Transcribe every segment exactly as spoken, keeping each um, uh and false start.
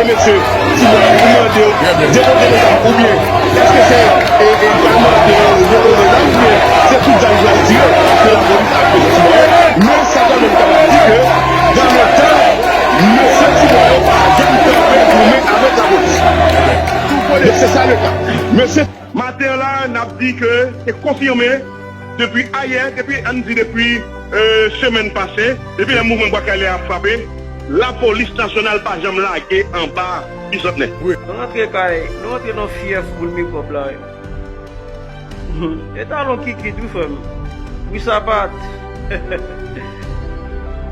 Mesye, Ti Mwayen, pou mande yo depoze medam oubyen èske se, e, e, pral mande yo depoze medam oubyen se kout zam yo pral tire, paske lapolis ap peze Ti Mwayen. Men sa kanmenm kapab di ke dan le tan, mesye Ti Mwayen pa janm kanpe goumen avèk lapolis. Donk se sa le ka. Mesye Maten an la, n ap di ke se konfime depi ayè, depi, ann di depi, e, semèn pase, depi lè mouvman Bwa Kale a ap frape, lapolis nasyonal pa janm lage anba Bisantnè. Nou rantre kay, nou rantre nan fyèf boul mikwòb la wi. E talon kikit wi frè m. Bri sapat.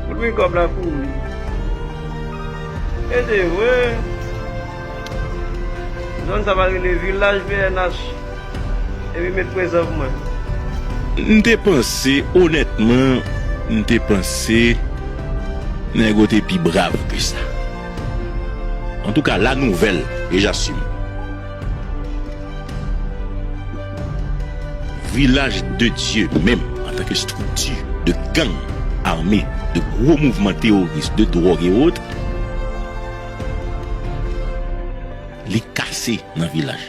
Boul mikwòb la kouri. E se vre. Zòn sa va rele Vilaj P N H. Epi met prezan pou mwen. M te panse, onètman, m te panse nèg yo te pi brav ke sa. Antouka, la nouvelle, et j'assume. Vilaj de Dye menm, antanke estrikti de gang ame, de gwo mouvman teworis, de dwòg e wot, li kase nan vilaj.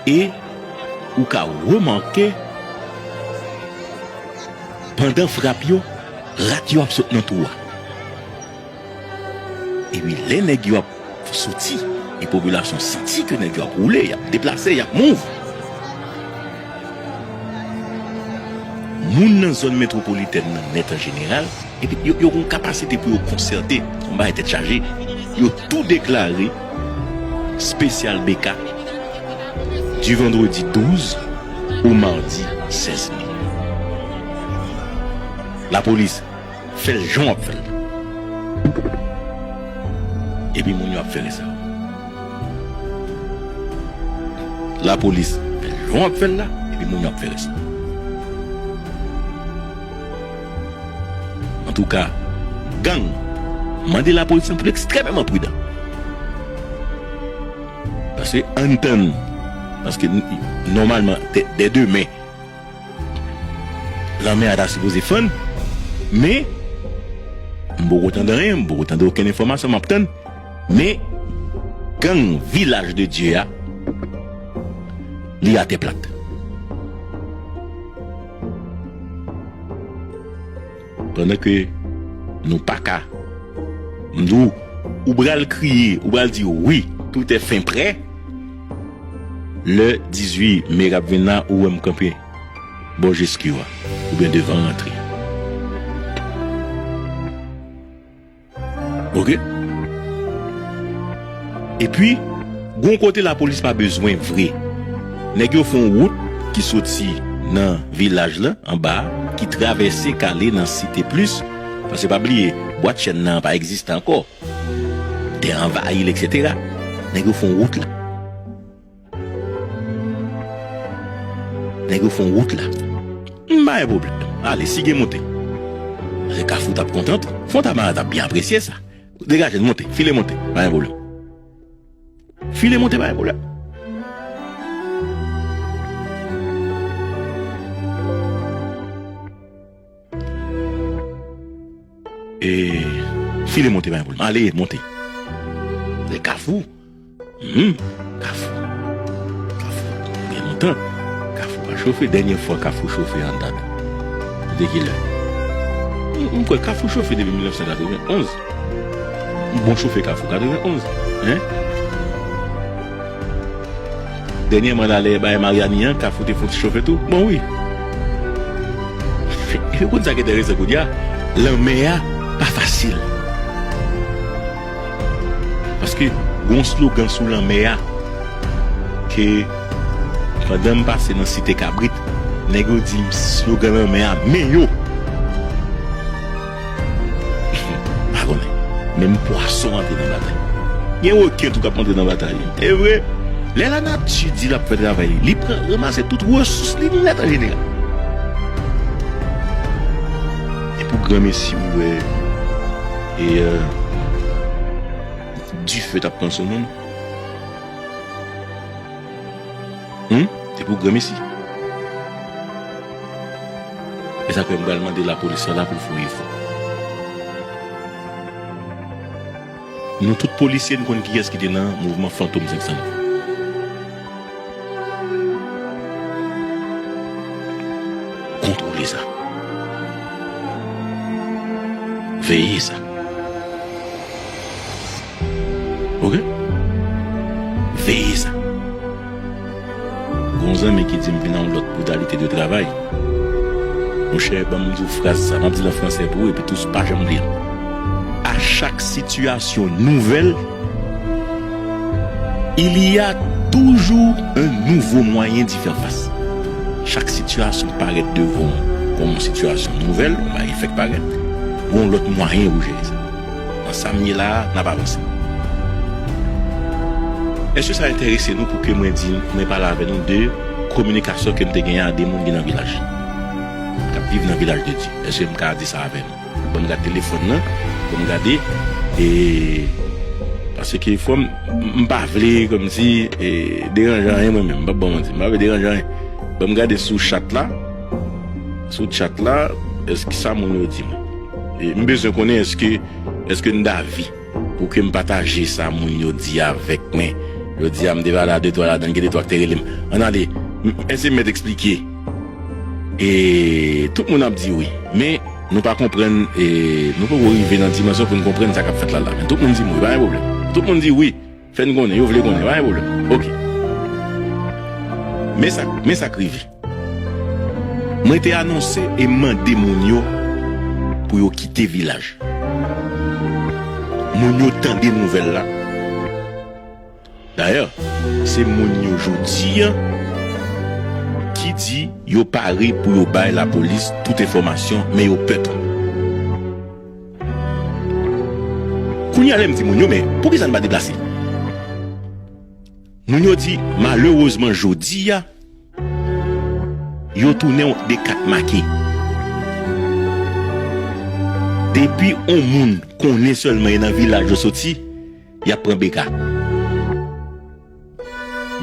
E ou ka remake, pandan frap yo, rat yo ap sot nan twou a. Epi lè nèg yo ap soti, e popilasyon santi ke nèg yo ap woule, y ap deplase, y ap mouv. Moun nan zòn metwopolitèn nan nèt an jeneral, epi yo, yo gen yon kapasite pou yo konsète, yon bagay tèt chaje, yo tou deklare espesyal B K du vendredi douze au mardi seize mai. Lapolis fè l jan w ap fè l. Epi moun yo ap fè rès la. Lapolis fè l jan w ap fè l la, epi moun yo ap fè rès la. Antouka, gang, mande lapolis pou l ekstrèmeman pridan. Paske ann tann, paske n-, nòmalman, dè, dè demen, lanmè a ta sipoze fann, men m poko tande anyen, m poko tande okenn enfòmasyon, m ap tann. Men gang Vilaj de Dye a, li atè plat. Pandan ke nou pa ka, m di w, ou pral kriye, ou pral di wi, tout est fin prêt. Le dizuit me k ap vin la, ou wè m kanpe bò Jesquiw a, oubyen devan rantre a. Oke? Epi, gon kote lapolis pa bezwen vre. Nèg yo fè yon wout ki soti nan vilaj la, anba a, ki travèse k ale nan Site Plis, paske pa bliye, bwat chèn nan pa egziste ankò. Tè anvayi l, etsetera. Nèg yo fè yon wout la. Nèg yo fè yon wout la. M pa gen pwoblèm. Ale, si gen monte. Paske Kafou t ap kontan tou. Fontamara t ap byen apresye sa. Degaje n, monte. File monte. Pa gen pwoblèm. File monte, pa gen pwoblèm. E, file monte, pa gen pwoblèm. Ale, monte. Se Kafou. Hmm, Kafou. Kafou. Gen lontan. Kafou pa chofe. Dènye fwa Kafou chofe an dat, se te kilè? M, m kwè Kafou chofe depi mil nèf san katrevenn onz. M bon chofe Kafou, katrevenn onz. Hein? Dènyèman la, lè bay Maryani an, Kafou te fon ti chofe tou. Bon, wi. Epi konn sa ki enteresan kounye a, lanmè a pa fasil. Paske gon slogan sou lanmè a ke pandan m pase nan Site Kabrit, nèg yo di m slogan lanmè a, men yo. Pa konnen. Menm pwason antre nan batay. Gen reken tou k ap antre nan batay. E vre, lè lanati di l ap fè travay li, li pran, ranmase tout resous li nèt an jeneral. E pou granmesi, ou wè, e, euh, dife t ap pran sou moun. Hmm? Se pou granmesi. E sa k fè m pral mande lapolis lan la pou l fè yon efò. Nou tout polisye, n konn kiyès ki te nan mouvman Fantom senk san nèf. Kontwole sa. Veye sa. Oke? Veye sa. Gon zanmi ki di m vin nan yon lòt modalite de travay. Monchè, ban m di w fraz sa, m ap di l an fransè pou ou, epi tou, pa janm li l. À chaque situation nouvelle, il y a toujours un nouveau moyen d'y faire face. Chak sitiyasyon k parèt devan w kòm yon sitiyasyon nouvèl, yon bagay fèk parèt, gon lòt mwayen pou jere sa. Nan sa m ye la a, n ap avanse. Èske sa enterese nou pou ke mwen di, mwen pale avè nou de kominikasyon ke m te genyen a de moun ki nan vilaj, k ap viv nan vilaj de Dye? Èske m ka di sa avè nou? Ban m gade telefòn nan, ban m gade, e, paske fò m, m pa vle kòmsi, e, deranje anyen mwen menm, m p ap ba w manti, m pa vle deranje anyen. Ban m gade sou chat la, sou chat la, èske sa moun yo di mwen? E, m bezwen konnen èske, èske n davi pou ke m pataje sa moun yo di avèk mwen. Jodi a, m te pale a de twa ladan, gen de twa k te rele m. Ann ale, m, èske m mèt eksplike? E tout moun ap di wi, men nou pa konprann, e nou poko rive nan dimansyon pou n konprann sa k ap fèt la la. Men tout moun di m wi, pa gen pwoblèm. Tout moun di wi, fè n konnen, yo vle konnen, pa gen pwoblèm. Oke. Men sa, men sa k rive. Mwen te anonse e mande moun yo pou yo kite vilaj. Moun yo tande nouvèl la. Dayè, se moun yo jodi a ki di yo pare pou yo bay lapolis tout enfòmasyon, men yo pè twòp. Kounye a lè m di moun yo, men poukisa n pa deplase? Moun yo di, malerezman, jodi a, yo tounen w de kat make. Depi on moun konnen sèlman e nan vilaj yo soti, y ap pran beka.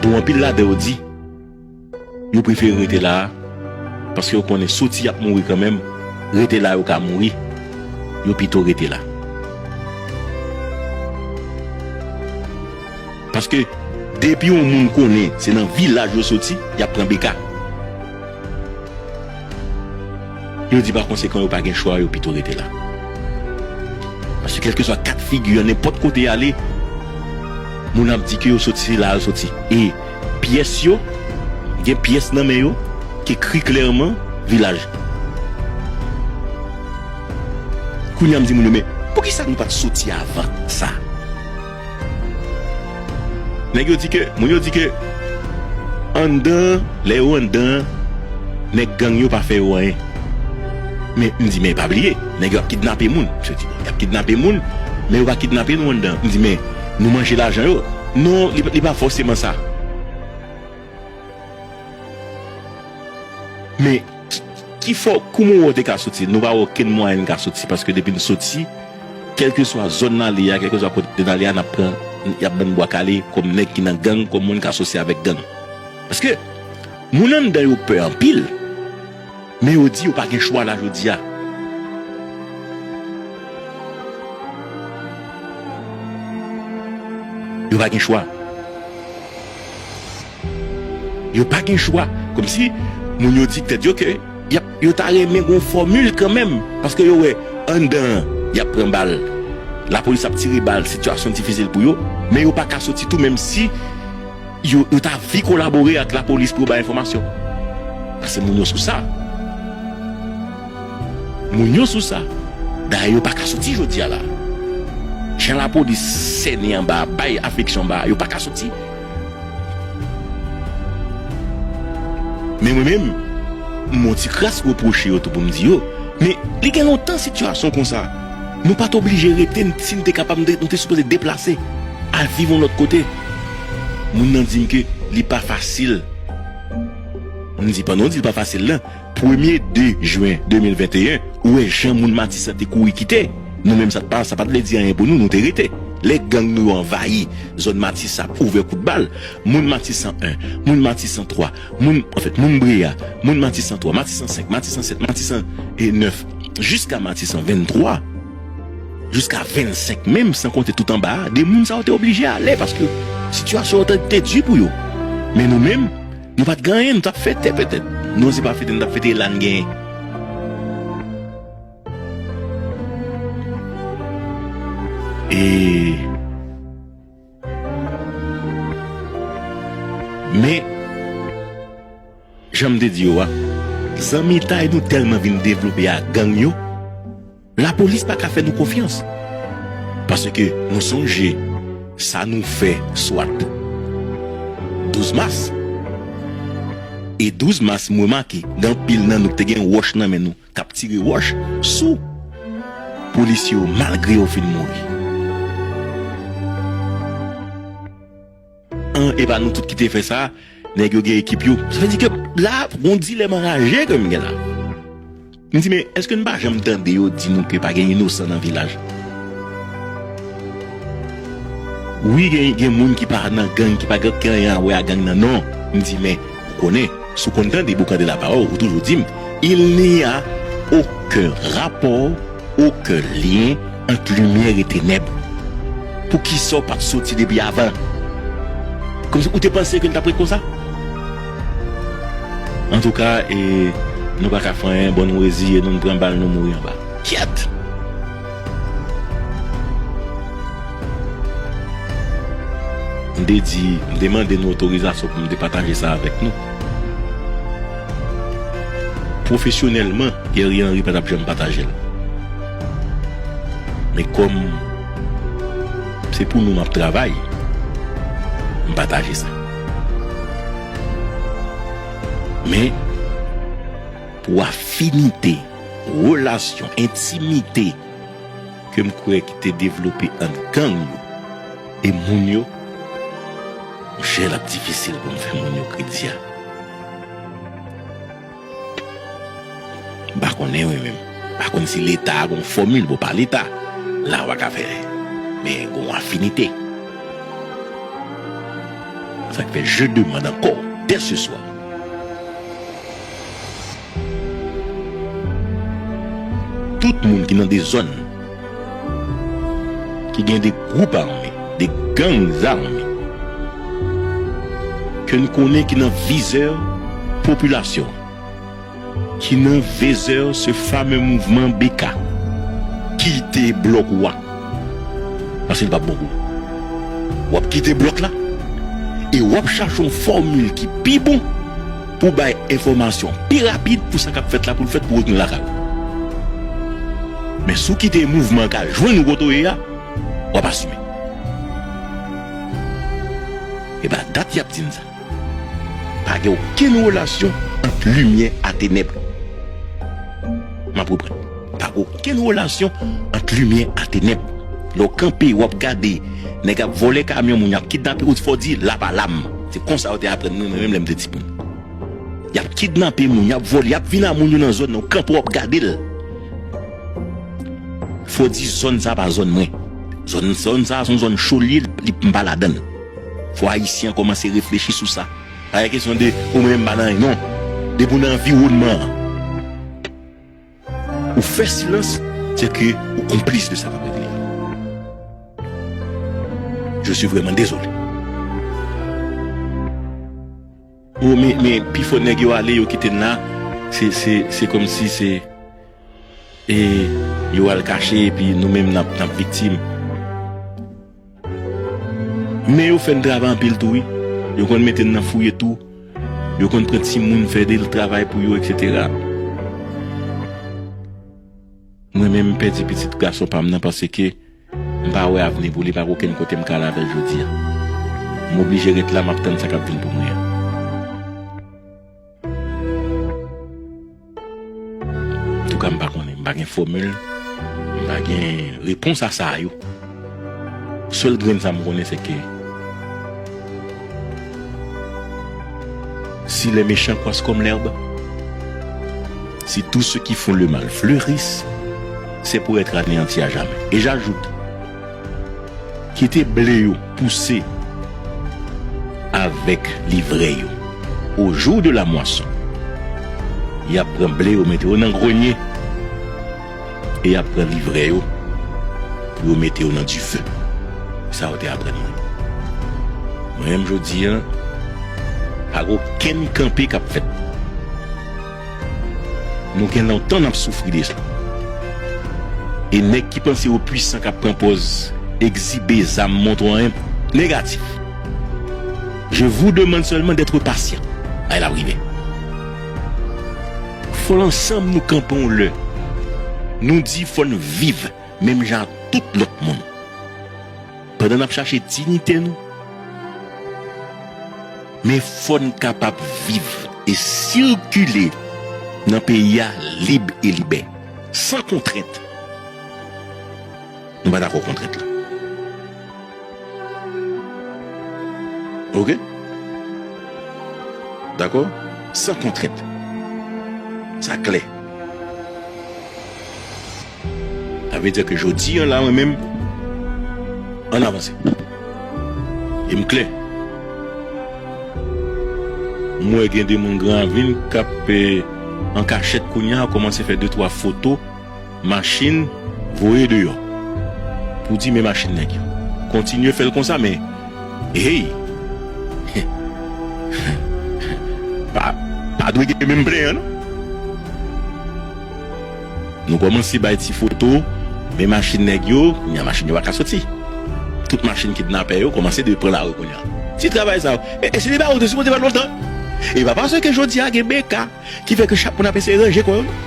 Dou anpil ladan yo di, yo prefere rete la a, paske yo konnen soti y ap mouri kanmenm, rete la yo ka mouri, yo pito rete la. Paske depi yon moun konnen se nan vilaj yo soti, y ap pran beka. Yo di pa konsekan yo pa gen chwa, yo pito rete la. Paske kèlkeswa ka t figi an, nenpòt kote y ale, moun ap di ke yo soti, se la yo soti. E pyès yo, gen pyès nan men yo ki ekri klèman vilaj. Kounye a m di moun yo, men poukisa nou pa t soti avan sa? Nèg yo di ke, moun yo di ke anndan, lè yo anndan, nèg gang yo pa fè yo anyen. Men m di, men pa bliye, nèg yo ap kidnape moun. Misye di, bon, y ap kidnape moun, men yo pa kidnape nou anndan. M di, men nou manje lajan yo. Non, li, li pa fòseman sa. Men ki, ki fò, kouman w te ka soti? Nou pa wè okenn mwayen n ka soti, paske depi n soti, kèlkeswa zòn n ale a, kèlkeswa kote n ale a, n ap pran, y ap ban n bwa kale kòm nèg ki nan gang, kòm moun k asosye avèk gang. Paske moun anndan yo pè anpil, men yo di yo pa gen chwa la jodi a. Yo pa gen chwa. Yo pa gen chwa. Kòmsi moun yo di tèt yo ke y ap, yo ta renmen gon fòmil kanmenm, paske yo wè anndan an, y ap pran bal, lapolis ap tire bal, sitiyasyon difisil pou yo, men yo pa ka soti tou, menm si yo, yo ta anvi kolabore ak lapolis pou yo bay enfòmasyon. Paske moun yo sou sa. Moun yo sou sa. Dayè, yo pa ka soti jodi a la. Jan lapolis sènen anba, bay afliksyon anba, yo pa ka soti. Men mwen menm, m on ti kras repwoche yo tou pou m di yo, men li gen lontan sitiyasyon konsa. Nou pa t oblije rete, si n te kapab, n te, nou te sipoze deplase, al viv yon lòt kote. Moun nan di m ke li pa fasil. M di, pandan w di l pa fasil lan, premye de jen de mil venteyen, ou wè jan moun Matisan te kouri kite. Nou menm, sa t pa, sa pa t vle di anyen pou nou, nou te rete. Lè gang nou yo anvayi zòn Matisan, ap ouvè kout bal, moun Matisan en, moun Matisan twa, moun, anfèt, moun Breya, moun Matisan twa, Matisan senk, Matisan sèt, Matisan nèf, jiska Matisan venntwa, jiska vennsenk menm, san konte tout anba a, de moun sa yo te oblije ale paske sitiyasyon an te, te di pou yo. Men nou menm, nou pa t gen anyen, nou t ap fete petèt. Nou, se pa fete, nou t ap fete la n genyen. E, men, jan m te di yo a, zanmitay nou tèlman vin devlope ak gang yo, lapolis pa ka fè nou konfyans. Paske nou sonje sa nou fè swat douz mas. E douz mas, m remake, gen anpil nan nou ki te gen wòch nan men nou, k ap tire wòch sou polisye yo, malgre yo fin mouri. An, e pa nou tout ki te fè sa, nèg yo gen ekip yo. Sa vle di ke la, gon dilèm anraje ke m gen la. M di, men, èske n pa janm tande yo di nou ke pa gen inosan nan vilaj? Wi, gen, gen moun ki pa nan gang, ki pa gen, gen anyen a wè a gang nan, non. M di, men, ou konnen, si w konn tande Boukante Lapawòl, ou toujou di m, il n'y a aucun rapport, aucun lien entre lumière et ténèbres. Poukisa w pa t soti depi avan? Kòmsi ou te panse ke l t ap ret konsa? Antouka, e, nou pa ka fè anyen, bon, nou reziye nou, nou pran bal, nou mouri anba. Kyèt! M te di, m te mande nou otorizasyon pou m te pataje sa avèk nou. Pwofesyonèlman, Guerrier Henry pa t ap janm pataje l. Men kòm se pou nou m ap travay, m pataje sa. Men, pou afinite, relasyon, entimite ke m kwè ki te devlope ant gang yo e moun yo, monchè, l ap difisil pou m fè moun yo kredi a. M pa konnen, wi, menm. M pa konn si Leta a gon fòmil, bon, pa Leta. La, w pa ka fè. Men gon afinite. Sa k fè, je demande encore, dès ce soir, tout moun ki nan de zòn, ki gen de gwoup ame, de gang zame, ke n konnen ki nan vizè popilasyon, ki nan vizè se fameux mouvman B K, kite blòk ou a. Paske l p ap bon pou ou. W ap kite blòk la, e w ap chache yon fòmil ki pi bon pou bay enfòmasyon pi rapid pou sa k ap fèt la, pou l fèt, pou w retounen lakay ou. Men si w kite mouvman an ka jwenn ou kote w ye a, w ap asime. E pa dat y ap di n sa. Pa gen okenn relasyon ant limyè a tenèb. M ap reprann. Pa gen okenn relasyon ant limyè a tenèb. Lè w kanpe, w ap gade nèg ap vòlè kamyon moun, y ap kidnape, ou fò di, la pa la m. Se konsa yo te aprann mwen, mwen menm, lè m te timoun. Y ap kidnape moun, y ap vòlè, y ap vin a moun yo nan zòn nan, w kanpe, w ap gade l. Fò di, zòn sa pa zòn mwen. Zòn, zòn sa, se yon zòn cho l ye, li, m pa ladan l. Fò Ayisyen an kòmanse reflechi sou sa. Pa gen kesyon de, o, mwen menm m pa nan anyen, non. Depi w nan anviwònman an, ou fè silans, se ke ou konplis de sa k ap regle a. Je suis vraiment désolé. O, men, men, pifò nèg yo ale, yo kite n la, se, se, se kòmsi se, e, yo al kache, epi nou menm n ap, n ap viktim. Men yo fè n travay anpil tou, wi. Yo konn mete n nan fouye tou. Yo konn pran timoun, fè de travay pou yo, etsetera. Mwen menm, m pèdi pitit gason pa m nan paske m pa wè avni pou li, pa gen okenn kote m ka al avè l jodi a. M oblije ret la, m ap tann sa k ap vin pou mwen an. Antouka, m pa konnen, m pa gen fòmil, m pa gen repons a sa yo. Sèl grenn sa m konnen, se ke si les méchants croissent comme l'herbe, si tous ceux qui font le mal fleurissent, c'est pour être anéantis à jamais. Et j'ajoute, Kite ble yo pouse avèk livrè yo. Au jour de la moisson, y ap pran ble yo, mete yo nan grenye, e y ap pran livrè yo pou yo mete yo nan dife. Sa yo te aprann mwen. Mwen menm, jodi a, pa gen okenn kanpe k ap fèt. Nou gen lontan n ap soufri de sa. E nèg ki panse yo pwisan, k ap pran pòz egzibe zam, montre anyen negatif. Je vous demande seulement d'être patient. Ay, l ap rive. Fò n ansanm nou kanpe yon lè. Nou di fò n viv menm jan ak tout lòt moun. Pandan n ap chache diyite nou, men fò n kapab viv e sikile nan peyi a lib e libè, san kontrent. Nou pa dakò kontrent la. Oke? Dakò? San kontrent. Sa klè. Sa vle di ke jodi a la, mwen menm, ann avanse. E m klè. M wè gen de moun Gran Ravin k ap, eh, an kachèt kounye a, kòmanse fè de twa foto machin voye deyò. Pou di men machin nèg yo. Kontinye fè l konsa, men, hey! Pa, pa dwe gen menm plen an, non. Nou kòmanse bay ti foto, men machin nèg yo, kounye a machin yo pa ka soti. Tout machin kidnapè yo kòmanse dwe pran lari kounye a. Ti travay sa yo. E, e se de bagay ou te sipoze fè lontan. E pa paske jodi a gen B K ki fè ke chak moun ap eseye ranje kò yo, non.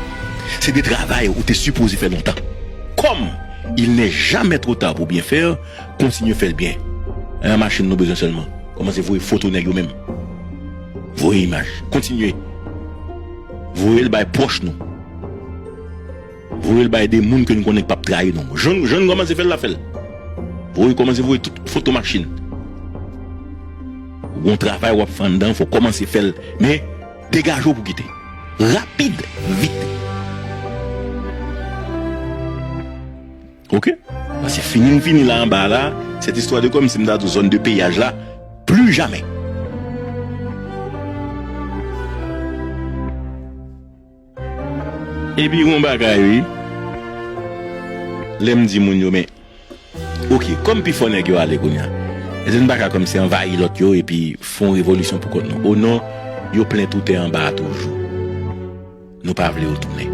Se de travay ou te sipoze fè lontan. Comme il n'est jamais trop tard pour bien faire, kontinye fè l byen. Yon machin nou bezwen sèlman. Kòmanse voye foto nèg yo menm. Voye imaj. Kontinye. Voye l bay pwòch nou. Voye l bay de moun ke n konnen k p ap trayi nou. Jan, jan n kòmanse fè l la, fè l. Voye, kòmanse voye tout foto machin. Ou gon travay w ap fè anndan, fò w kòmanse fè l. Men, degaje w pou kite. Rapid, vit. Oke? Paske fini n fini la anba la, cette histoire de, kòmsi m ta di w, zòn de peyaj la, plus jamais. Epi yon bagay, wi. Lè m di moun yo, men, oke, kòm pifò nèg yo ale kounye a, èske n pa ka kòmsi anvayi lòt yo epi fè yon revolisyon pou kont nou? O non, yo plen tou tè anba a toujou. Nou pa vle yo tounen.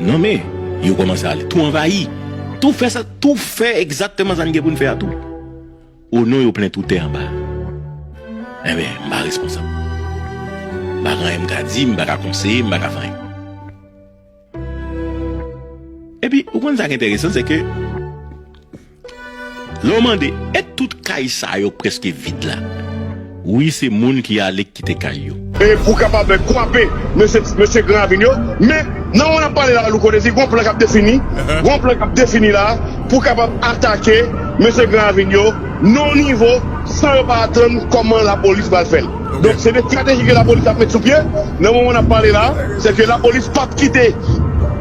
Non, men, yo kòmanse ale. Tou anvayi. Tou fè sa, tou fè egzakteman sa n gen pou n fè a tou. O non, yo plen tou tè anba. Enben, m pa responsab. M pa gen anyen m ka di, m pa ka konseye, m pa ka fè anyen. Epi, ou konn sa k enteresan, se ke lè w mande, e tout kay sa yo prèske vid la? Wi, se moun ki ale kite kay yo. E pou kapab kwape mesye, mesye Gran Ravin yo. Men, nan moman n ap pale la, Louko Dezi, gon plan k ap defini. Gon plan k ap defini la pou kapab atake mesye Gran Ravin yo nan yon nivo san yo pa atann kòman lapolis pral fè l. Donk, se de estrateji ke lapolis ap met sou pye. Nan moman n ap pale la, se ke lapolis p ap kite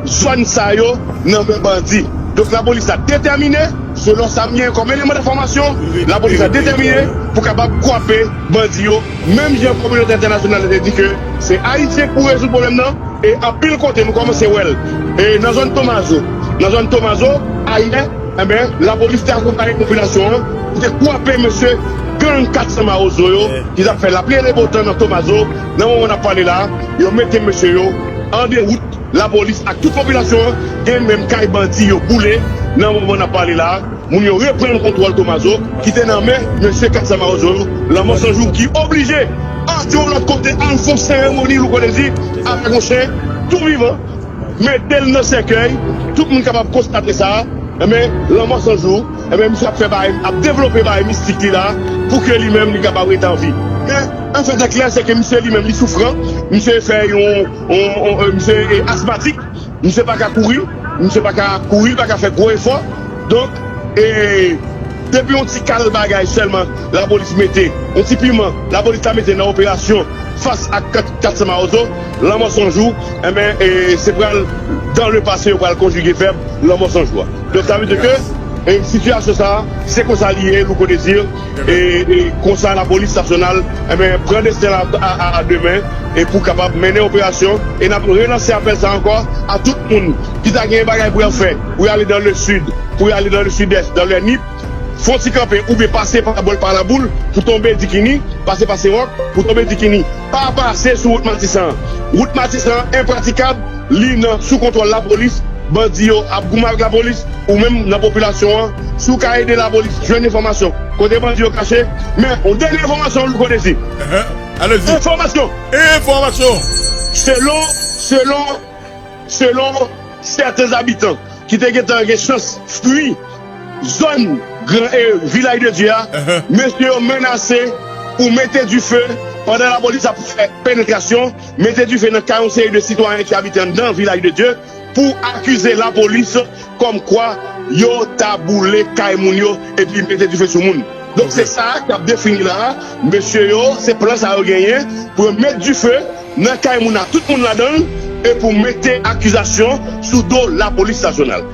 zòn sa yo nan men bandi. Donk, lapolis la detèmine, selon sa m gen kòm eleman enfòmasyon, lapolis la detèmine pou kapab kwape bandi yo, menm jan kominote entènasyonal la te di ke se Ayisyen k pou rezoud pwoblèm nan, e anpil kote nou kòmanse wè l. E nan zòn Tomazo, nan zòn Tomazo, ayè, enben, lapolis te akonpaye popilasyon an, pou te kwape mesye gang kat san Mawozo yo, ki t ap fè lapli e le bo tan nan Tomazo. Nan moman n ap pale la, yo mete mesye yo an dewout. Lapolis ak tout popilasyon an, gen menm kay bandi yo boule. Nan moman n ap pale la, moun yo reprann kontwòl Tomazo ki te nan men mesye kat san Mawozo yo, Lanmò San Jou, ki oblije antre yon lòt kote, al fè yon seremoni, Louko Dezi, avèk yon chen tou vivan, mete l nan sèkèy. Tout moun kapab konstate sa. Enben, Lanmò San Jou, enben, misye ap fè bagay, ap devlope bagay mistik li la, pou ke li menm li kapab rete an vi. Men, an fèt e klè, se ke misye li menm li soufran, misye fè yon, yon, yon, yon, misye e asmatik, misye pa ka kouri, misye pa ka kouri, li pa ka fè gwo efò. Donk, e, depi yon ti kal bagay sèlman, lapolis mete, yon ti piman, lapolis ta mete nan operasyon fas ak kat, kat san Mawozo, Lanmò San Jou, enben, e, se pral, dans le passé, yo pral konjige vèb Lanmò San Jou a. Donk, sa vle di ke E sitiyasyon sa a, se konsa li ye, Louko Désir. E, e konsa lapolis nasyonal, enben, pran desten la a, a, a demen e pou kapab mennen operasyon. E n ap relanse apèl sa ankò a tout moun ki ta gen bagay pou y ap fè, pou y ale dans le sud, pou y ale dans le sud-est, dans le nip, fè yon ti kanpe oubyen pase pa bòl pa Laboul pou tonbe Dikini, pase pa Sewòk pou tonbe Dikini. Pa pase sou wout Matisan an. Wout Matisan an enpratikab, li nan sou kontwòl lapolis, bandi yo ap goumen avèk lapolis, ou menm nan popilasyon an, si w ka ede lapolis jwenn enfòmasyon kote bandi yo kache. Men, yon dènye enfòmasyon, Louko Désir. Enfòmasyon! Enfòmasyon! Selon, selon, selon sèten abitan ki te gentan gen chans fui zòn gran e Vilaj de Dye a, mesye yo menase pou mete dife pandan lapolis ap fè penetrasyon, mete dife nan kay yon seri de sitwayen ki abite anndan Vilaj de Dye pou akize lapolis kòmkwa yo ta boule kay moun yo epi mete dife sou moun. Donk, se sa k ap defini la a. Mesye yo, se plan sa yo genyen pou yo met dife nan kay moun nan, tout moun ladan l, e pou mete akizasyon sou do lapolis nasyonal.